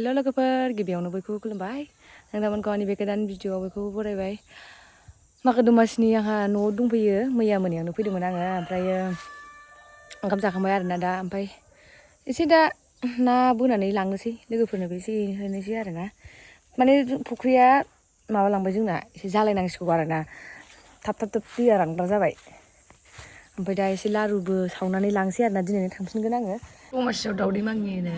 हेल' लोगोफोर गिबियावनो बयखौबो खुलुमबाय नोंथांमोनखौ आंनि बे गोदान भिडिअ'आव बयखौबो बरायबाय मागो दमासिनि आंहा न'आव दंफैयो मैया मोनायावनो फैदोंमोन आङो ओमफ्रायो ओंखाम जाखांबाय आरोना दा ओमफ्राय एसे दा ना बोनानै लांनोसै लोगोफोरनोबो एसे होनोसै आरोना माने फुख्रिया माबालांबाय जोंना एसे जालायनांसिगौ आरोना थाब दैया रानग्रा जाबाय ओमफ्राय दा एसे लारुबो सावनानै लांसै आरोना दिनैनो थांफिनगोन आङो दमासियाव दावदै मागिनो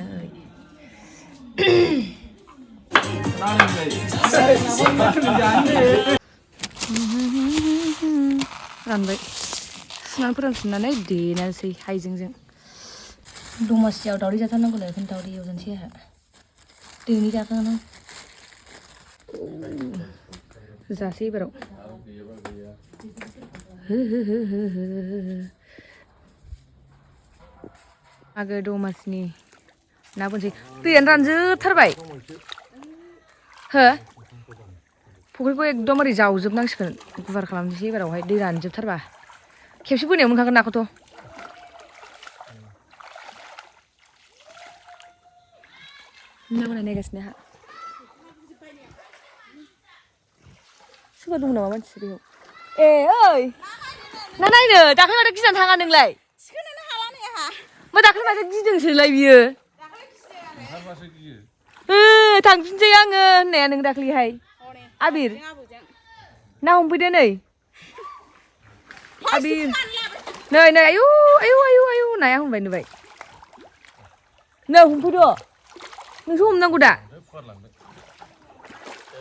रानबाय सुनानै फोरानफिननानै देनोसै हाइजेंजों दमासियाव दावदै जाथारनांगौनो ओंखायनो दावदै एवजानोसै आंहा दैनि जाखांनानै जासै एबाराव मागो दमासिनि ना बोनसै दैयानो रानजोबथारबाय हो फुख्रिखौ एकदम ओरै जावजोबनांसिगोन गुवार खालामनोसै एबारावहाय दै रानजोबथारबा खेबसे बोनायाव मोनखागोन नाखौथ' ना बोनाय नायगासिनो आंहा सोरबा दं नामा मानसि बेयाव ए ओइ ना नायनो दाख्लै माथो गिनानै थाङा नोंलाय थिखोनोनो हाला नै आंहा मा दाख्लै माथो गिदोंसोलाय बियो थांफिनसै आङो होननाया नों दाख्लैहाय आबिर ना हमफैदो नै आबिर नै नै आयु आयु आयु आयु नाया हमबाय नुबाय नै हमफैद' नोंसो हमनांगौ दा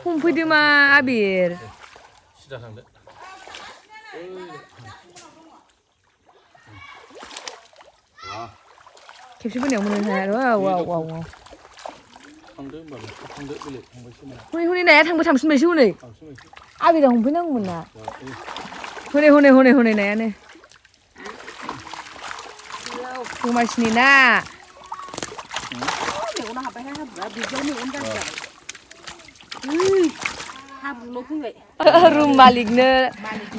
हमफैदो मा आबिर खेबसे बोनायाव मोनो हाया हनै हनै नाया थांफिनबायसो हनै आबिरा हमफैनांगौमोन ना हनै हनै हनै हनै नायानो दमासिनि ना रुम मालिकनो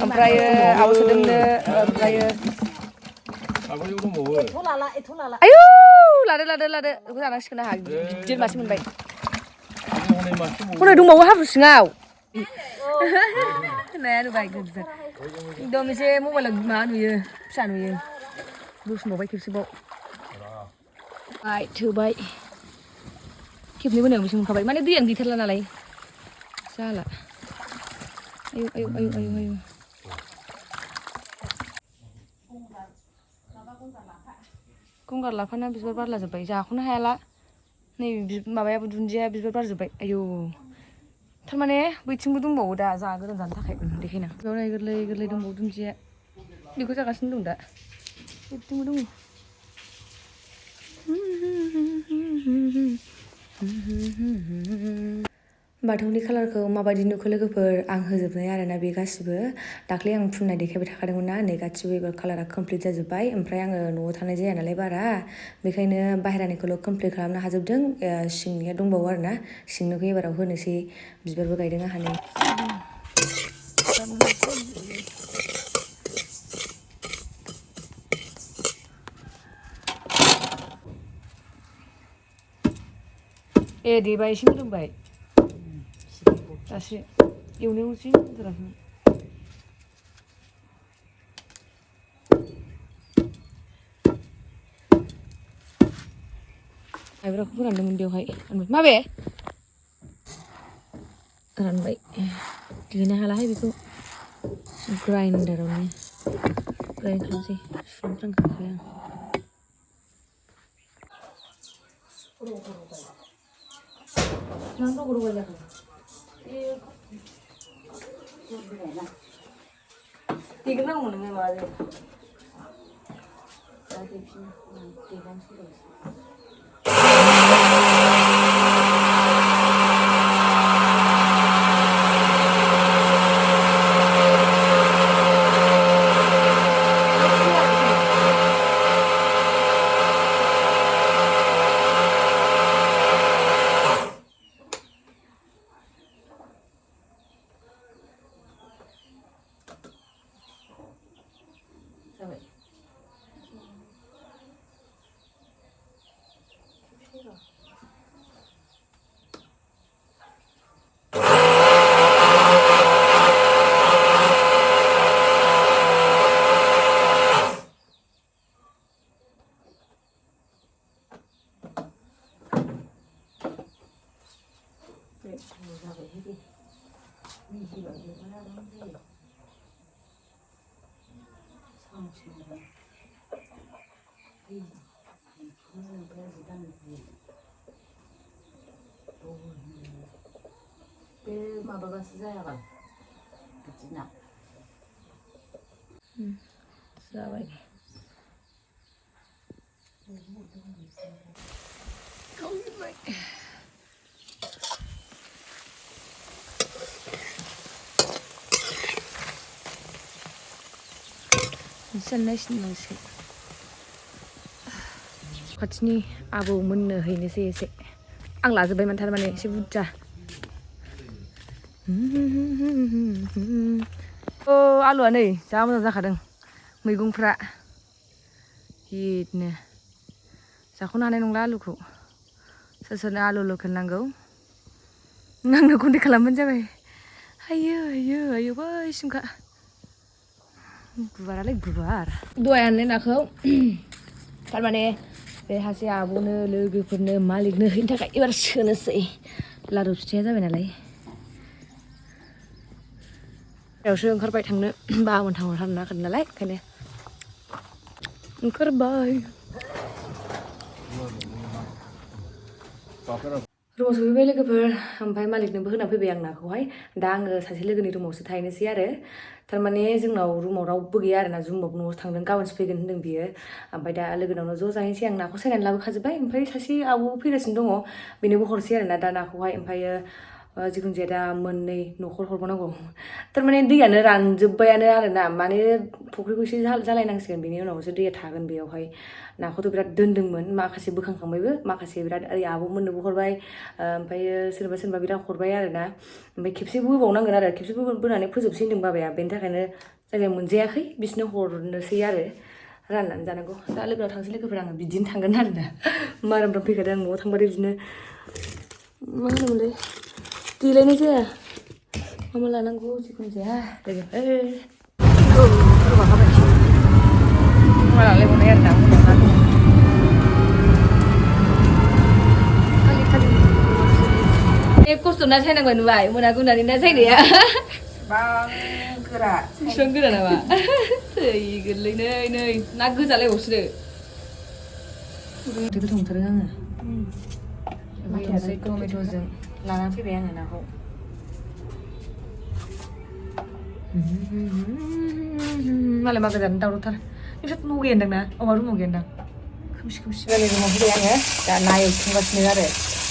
ओमफ्रायो आब' सोदोमनो ओमफ्रायो आयु लादो बेखौ जानांसिगोन आंहा गिदिर मासे मोनबाय हनै दंबावो हाब्रु सिङाव नाया नुबाय गिदिर एकदम एसे मबाइलाव माबा नुयो फिसा नुयो बोसोनबावबाय खेबसेबाव थोबाय खेबनै बोनायाव बेसे मोनखाबाय माने दैयानो गैथारला नालाय जाला आयु आयु आयु आयु आयु गंगार लाफाना बिबार बारलाजोब्बाय जाख'नो हायाला नै माबायाबो दुन्दिया बिबार बारजोब्बाय आयौ थारमाने बैथिंबो दंबावो दा जा गोरान जानो थाखाय देखायना बेयाव गोरलै गोरलै दंबावो दुन्दिया बेखौ जागासिनो दं दा बैथिंबो दङ बाथौनि कालारखौ माबायदि नुखो लोगोफोर आं होजोबनाय आरोना बे गासिबो दाख्लै आं फुननाय देखायबाय थाखादोंमोन ना नै गासिबो एबार कालारा कमप्लिट जाजोब्बाय ओमफ्राय आङो न'आव थानाय जाया नालाय बारा बेखायनो बाहेरानिखौल' कमप्लिट खालामनो हाजोबदों सिंनिया दंबावो आरोना सिंनिखौ एबाराव होनोसै बिबारबो गायदों आंहा नै ए देबाय एसे मोदोमबाय दासो एवनायावसो जाराखै माइब्राखौ फोरानदोंमोन बेवहाय माबे रानबाय देनो हालाहाय बेखौ ग्राइन्डारावनो ग्राइन्ड खालामसै सुफ्रांखांखाय आं देग्रोनांगौ नोङो माबाजों दा देफिन देगांसै बे माबाबासो जायाबा बिदिना जाबाय नायसिननांसै खाथिनि आबौ मोननो हैनोसै एसे आं लाजोब्बायमोन थारमाने एसे बुरजा आलुआ नै जा मोजां जाखादों मैगंफ्रा हिटनो जाख'नो हानाय नंला आलुखौ सोर सोरनो आलु लकेल नांगौ आंनो गुन्दै खालामबानो जाबाय आयो आयो आयो बैसिमखा गुवारालाय गुवार दहाय आननाय नाखौ थारमाने बे सासे आब'नो लोगोफोरनो मालिकनो हैनो थाखाय एबार सोनोसै लारु फिथाया जाबाय नालाय यावसो ओंखारबाय थांनो बामोन थांनो नागिरदों नालाय ओंखायनो ओंखारबाय रुमाव सफैबाय लोगोफोर ओमफ्राय मालिकनोबो होना फैबाय आं नाखौहाय दा आङो सासे लोगोनि रुमावसो थाहैनोसै आरो थारमाने जोंनाव रुमाव रावबो गैया आरोना जुमबाबो न'आवसो थांदों गाबोनसो फैगोन होनदों बियो ओमफ्राय दा लोगोनावनो ज' जाहैनोसै आं नाखौ सायनानै लाबोखाजोब्बाय ओमफ्राय सासे आब' फैगासिनो दङ बेनोबो हरसै आरोना दा नाखौहाय ओमफ्रायो जिखुनु जाया दा मोननै न'खर हरबावनांगौ थारमाने दैयानो रानजोब्बायानो आरोना माने फुख्रिखौ एसे जालायनांसिगोन बेनि उनावसो दैया थागोन बेयावहाय नाखौथ' बिराद दोन्दोंमोन माखासे बोखांखांबायबो माखासे बिराद ओरै आब'मोननोबो हरबाय ओमफ्रायो सोरबा सोरबा बिराद हरबाय आरोना ओमफ्राय खेबसे बोबावनांगोन आरो खेबसे बोनानै फोजोबसै होन्दों बाबाया बेनि थाखायनो जायगाया मोनजायाखै बिसोरनो हरनोसै आरो राननानै जानांगौ दा लोगोनाव थांसै लोगोफोर आङो बिदिनो थांगोन आरोना मारामफ्राम फैखादों आं न'आव थांबाथाय बिदिनो मा होनोमोनलाय देलायनाय जाया मा लानांगौ जिखुनु जाया लोगोफोर मा लालायबावनाय आरोना उनाव ना दङ खस्थ' ना सायनांबाय नुबाय मोना गुनानै ना सायनाया गोरा बेसेबां गोरा नामा थै गोरलै नै ना गोजालायबावसो गोथाव मोनथारो आङो बैयावसो टमेट'जों लानानै फैबाय आङो नाखौ मालाय मा गोजान दावरावथार बिसोर न' गैयानदां ना अमा रुमाव गैयानदां खोमसि खोमसि रायलाय रुमाव फैबाय आङो दा ना एवथुमगासिनो आरो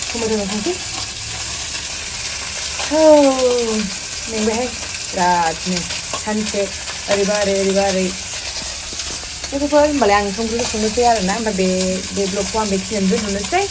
टमेट'जों थांसै मेंबायहाय बिरादनो सानसे ओरैबा ओरै लोगोफोर होमबालाय आं संख्रिखौ संनोसै आरोना ओमफ्राय बे ब्लगखौ आं बेखिनियावनो दोनथ'नोसै